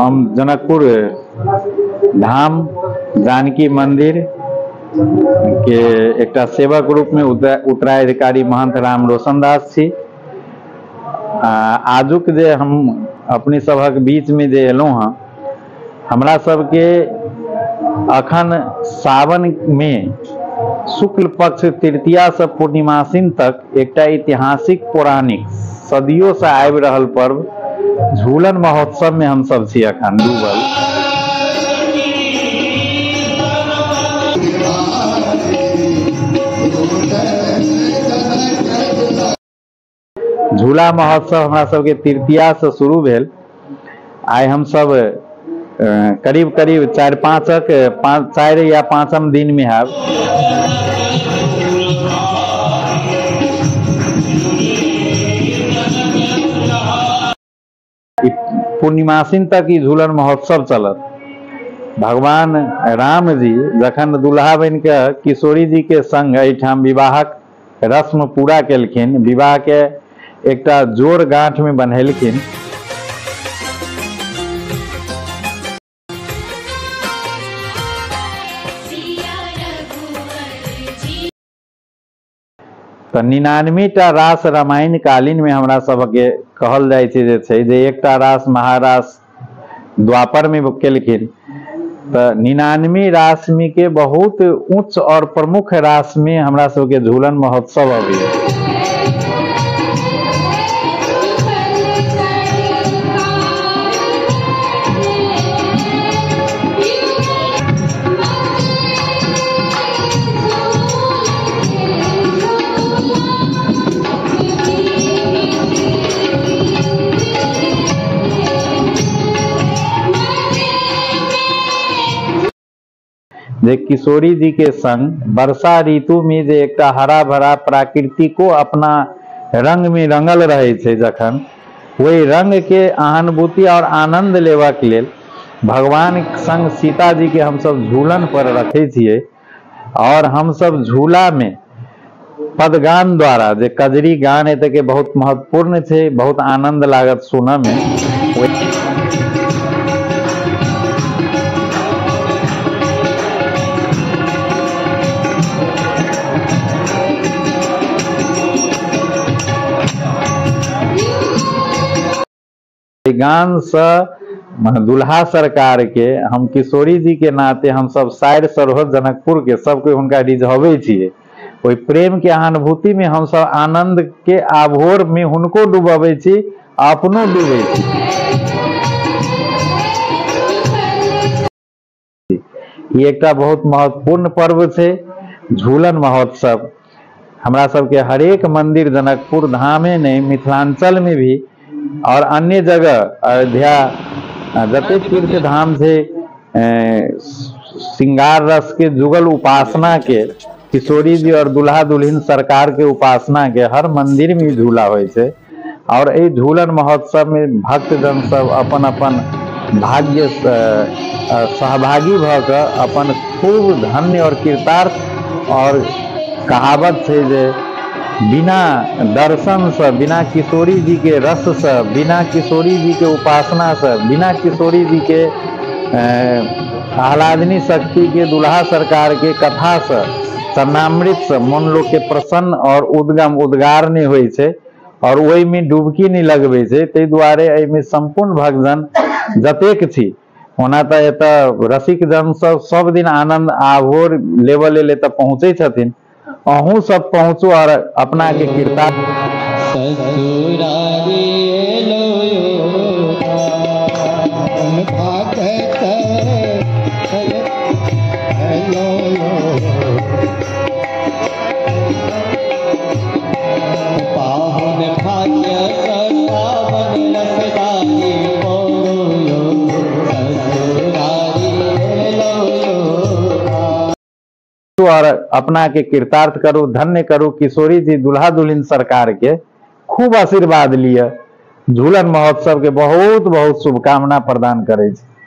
हम जनकपुर धाम जानकी मंदिर के एकटा सेवक रूप में उत्तराधिकारी महंत राम रोशन दास छी। आजुक जे हम अपने सभक बीच में जे एलहुँ हँ, हमरा सबके अखन सावन में शुक्ल पक्ष तृतीया से पूर्णिमासिन तक एकटा ऐतिहासिक पौराणिक सदियों से आबि रहल पर्व झूलन महोत्सव में हम सब छी अखन डूबल। झूला महोत्सव हमरा सबके तृतीया से शुरू भेल। आइ हम सब करीब करीब 4 या 5 दिन में हैब। पूर्णिमासिन तक ई झूलन महोत्सव चलत। भगवान राम जी जखन दुल्हा बन के किशोरी जी के संग एहिठाम विवाहक रस्म पूरा केलखिन, विवाह के एकटा जोर गांठ में बन्हेलखिन, तऽ 99टा रास रामायण कालीन में हमरा सबके कहल जाइ छै जे छै जे एकटा रास महारास द्वापर में केलखिन, तऽ 99 रास में के बहुत उच्च और प्रमुख रास में हमरा सबके झूलन महोत्सव अबैया। जे किशोरी जी के संग वर्षा ऋतु में जे एकटा हरा भरा प्राकृतिको अपना रंग में रंगल रहे छै, जखन ओहि रंग के अनुभूति और आनंद लेबाक लेल भगवान संग सीता जी के हमसब झूलन पर रखे छियै और हमसब झूला में पदगान द्वारा जे कजरी गान एतऽ के बहुत महत्वपूर्ण छै, बहुत आनंद लागत सुनऽ में। गान से दुल्हा सरकार के हम किशोरी जी के नाते हम सब साइर सरहोज जनकपुर के सबके हुनका रिझबै छियै। ओहि प्रेम के अनुभूति में हम सब आनंद के आभोर में हुनको डुबबै छी, अपनो डूबै छी। ई एकटा बहुत महत्वपूर्ण पर्व छै झूलन महोत्सव। हमरा सबके हरेक मंदिर जनकपुर धामे नहीं, मिथिलांचल में भी और अन्य जगह अयोध्या जतेक तीर्थ धाम छै, श्रृंगार रस के जुगल उपासना के किशोरी जी और दुल्हा दुल्हिन सरकार के उपासना के हर मंदिर में झूला होइ छै। और एहि झूलन महोत्सव में भक्तजन सब अपन अपन भाग्य सहभागी भऽ कऽ अपन खूब धन्य और कृतार्थ। और कहावत छै जे बिना दर्शन से, बिना किशोरी जी के रस से, बिना किशोरी जी के उपासना से, बिना किशोरी जी के आह्लादिनी शक्ति के दुल्हा सरकार के कथा से, चरणामृत से मन लोग के प्रसन्न और उद्गम उद्गार नहीं होइ छै और ओहिमे डुबकी नहीं लगबै छै। ताहि दुआरे एहिमे संपूर्ण भक्तजन जतेक छी, ओना तऽ एतऽ रसिक जन सब सब दिन आनंद आभोर लेबऽ लेल एतऽ पहुँचै छथिन। अहूँ सब पहुँचू और अपना के कृतार्थ। और अपना के कृतार्थ करू, धन्य करू। किशोरी जी दुल्हा दुल्हिन सरकार के खूब आशीर्वाद लिअ। झूलन महोत्सव के बहुत बहुत शुभकामना प्रदान करै छी।